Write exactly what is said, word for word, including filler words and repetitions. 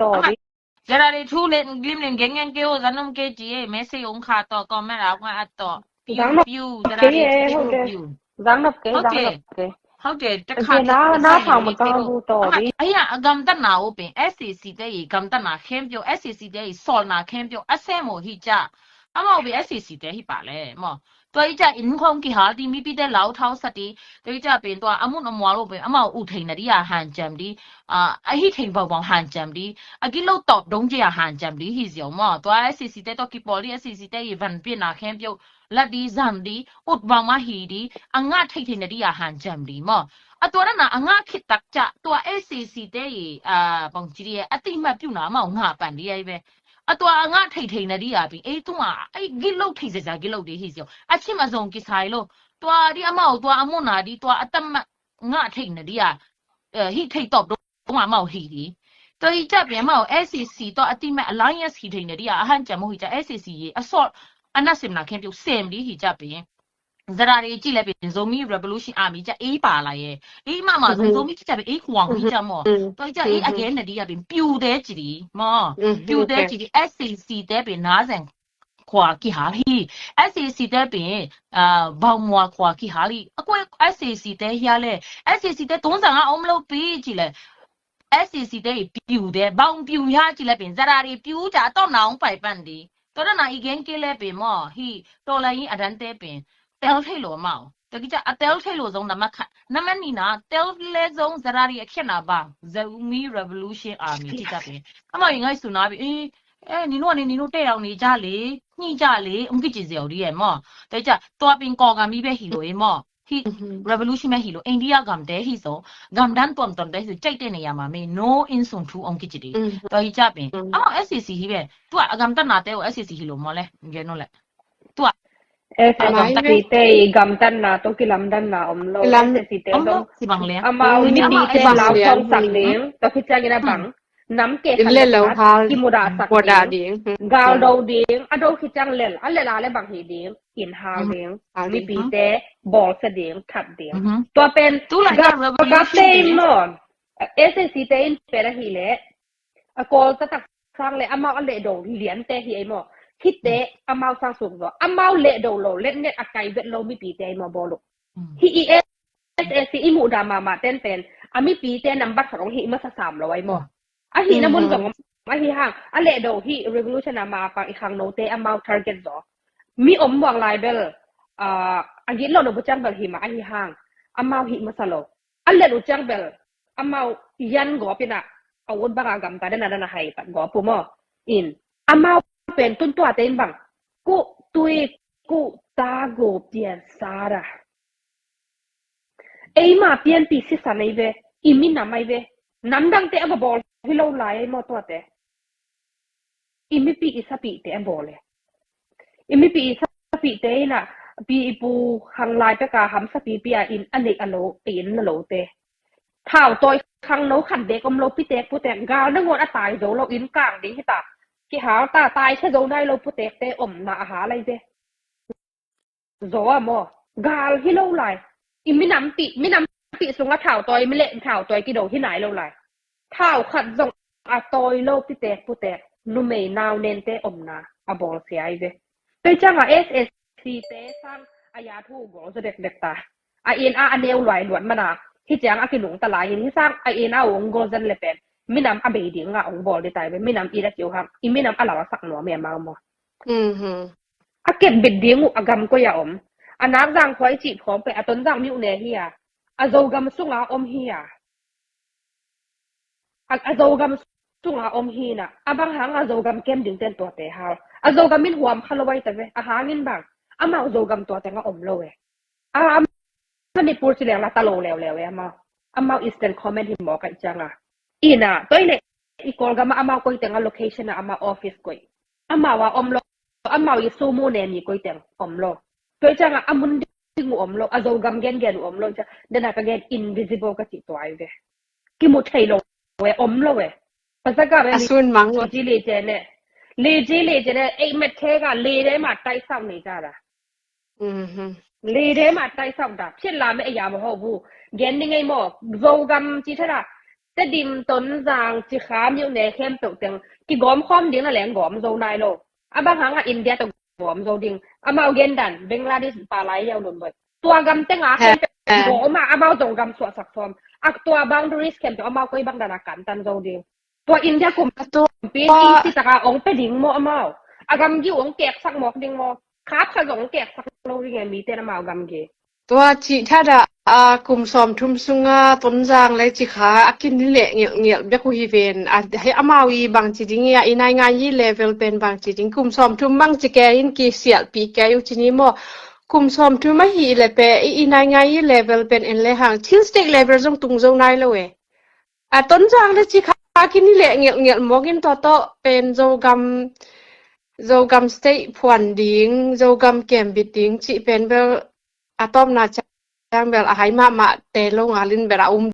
Tawh dih. Zara dih thu lim lim geng geng keu, zan om kei ci e, message ong kha tawh, comment a ong at tawh. Piu, piu, zara dih thu piu. Zang nop kei, zang nop kei. Hau de, ta kha na na phang mun tawh hu tawh dih. Aya, a gamtatna uh pen, S A C te i gamtatna khempeuh, S A C te i sawlna khempeuh a sem uh hi ca. Amau pen S A C te hi pah le maw. Tua i ca in khong kihal dih, mipite lau thau sat dih. Tua i ca pen tua a mun a mual uh pen amau uh theihna dih a hanciam dih. A, a hih theih baubau hanciam dih. A gilo tawp dong ci a hanciam dih hi ziau maw. Tua S A C te tawh kipawl dih, S A C te i van pianna khempeuh la dih, zan dih, ut bang mah hi dih, a ngah theihtheihna dih a hanciam dih maw. A tua dana a ngah khit tak ca tua S A C te i, a, bangci dih a, a tihmah piuhna amau ngah pan dih ai ve. A tua a ngah theihtheihna dih a pen ei tungah ei gilo thei zeza gilo dih hi ziau. A cim a zong kisai lo. Tua dih amau tua a muna dih tua a tam ngah theihna dih a, eh, hih thei tawp dong amau hi dih. Tua i ca pen amau S A C tawh a tihmah alliance hi theihna dih a, a hanciam uh hi ca S A C hi a sawt a nasepna khempeuh sem dih hi ca pen. Zara dih ci le pen Zomi Revolution Army ca ei pa lai e. Ei mahmah zong Zomi ci ca pen ei khuang hi ca maw. Tua i ca ei a genna dih a pen piute ci dih maw. Piute ci dih S A C te pen na zeng khua kihal hi. S A C te pen, ah, baumua khua kihal hi. A kua S A C te hia le. S A C te tungzang a om lo pi ci le. S A C te i piute, baung piu hia ci le pen. Zara dih piu ca a tawpna ong pai pan dih. Tua dana i gen kei le pen maw. Hi, tua lai i a dante pen. Tel thei lo amau. Tua kica a tel thei lo zong na ma khat. Na ma nihna, tel le zong Zara dih a khiatna bang. Zomi Revolution Army ci ca pen. Amau i ngaihsutna pen. Eh, eh, ninu a ni ninu te au ni ca le, ni ca le, ong kici ziau dih e maw. Tua i ca, tua pen Kawlgam i be hi lo e maw. Hi, revolution me hi lo, India gamte hi zo, gamdan tuamtuamte hi zo, caite ne ya ma me, no insung thu ong kici dih. Tua hi ca pen. Amau S A C hi be, tua a gamtatna te o S A C hi lo maw le, gen no le. Tua. S A C te i gamtatna tawh kilamdanna om lo. S A C te zong amau mipite lau thong sak ding, tua khit ciangin a bang. Nam ke khat le lo hal kimudah sak ding. Gal do ding, a do khit ciang lel, a lel a le bang hi ding, in hal ding. Mipite bawlsia ding, that ding. Tua pen tu lai gal ka te in maw. S A C te in pen a hi le. A kawl taktak sang le amau a lehdo liante hi ei maw. Khite amau sang suk zaw. Amau lehdo lo, letnet a kai vet lo mipite ei maw bawl uh. Hi i S A C i muhdah mahmah ten pen a mipite nambat khat ong hih masa sam lo ei maw. A hihna mun zong om ahi hang a lehdo hi revolution a ma pang i khangnote amau target zaw. Mi om muang lai bel, ah, a gitloh lo bu ciang bel hi mah ahi hang amau hih masa lo. A let uh ciang bel amau yan gawp in a, a ut banga gamta den a den a hai pat gawp uh maw. In amau pen tun tuate in bang kuh tui kuh ta gup tian sara. Eima pianpi sisan ei ve, i minam ei ve. Namdangte a va bawl hi lo lai ei maw tuate. I mipi i sapite a bawl e. I mipi i sapite in a, pi i pu hang lai peka hamsa pipi a in a neih a lo, a in a lote. Thau tawi khangno khat dek om lo, pitek putek gal nangawn a tai zo lo, in kang ding hi ta. Kihal ta, tai khe zo nai lo putekte omna a hal ei ve. Zaw a maw. Gal hi lo lai. I minampi, minampi sungah thau tawi, mi le thau tawi kido hi nai lo lai. Thau khat zong a tawi lo pitek putek numei nau nente omna a bawlsia ei ve. Tua ciangah S A C te sang a ya thu gol zaw dekdek ta. A in a a neu luai luat mana hi ciang a kinungta lai in hi sang a in a ong gol zan le pen minam a bei ding a ong bawl ding ta ei ve. Minam i da kiu hang i minam a lau a sak nuam e amau maw. A kep bit ding uh a gam koi a om. A nak zang khuai cih phawng pen a Tonzang miuh ne hi a. A Zogam sunga om hi a. A, a Zogam sunga om hi na. A bang hang a Zogam kem ding ten tuate hal. A Zogam in huam kha lo ai ta ve. A hangin bang. Amau Zogam tuate nga om lo e. A, a Manipur ci leng la ta lo leuleu e amau. Amau Eastern Command hi mawk aih cianga. Ina, tua ile i Kawlgam a amau koi teng a location a amau office koi. Amau a om lo, amau i sumu ne mi koi teng om lo. Tua cianga a mun ding uh om lo, a Zogam gen gen uh om lo, cia, dena ka gen invisible ka ci tua ai ve. Kimu thei lo e, om lo e. Pasaka ve a sun mang lo. Li ji li ce ne. Li ji li ce ne, ei met khe ka li de ma tai sau nei ca da. Lei de ma tai sau da. Phiat la me ya mo ho bu. Gen ni ngei mo. Zogam ci tha da. Tedim, Tonzang, Cikha, Myone khempeuh teng kigawm khawm ding na leng gawm zo nai lo. A bang hang a India tawh gawm zo ding. Amau gen dan Bangladesh pa lai yau nun boi. Tua gam teng a khempeuh gawm a, amau zong gam suahsak sawm. A tua boundaries khempeuh amau koi bang dan a kantan zo ding. Tua India kum a tua pi pi si taka ong pe ding maw amau. A gamgi ong keksak mawk ding maw. Khap kha zong keksak lo ding e, mite na mau gamgi. Tua cih thadah a kum sawmthum sunga Tonzang le Cikha a kin leh ngelh ngelh bek uh hi ven. A, hei amau i bang ci ding i a i naingai i level pen bang ci ding kum sawmthum bang ci kei in kisialhpih kei uh ci ni maw. Kum sawmthum ahi le pe i i naingai i level pen en le hang thil state level zong tung zo nai lo e. A Tonzang le Cikha kin i leh ngelh ngelh mawk in tua tawh pen Zogam, Zogam state phuan ding, Zogam kembit ding cih pen bel a tawpna ciang bel a hai mahmah te lo ngalin bel a um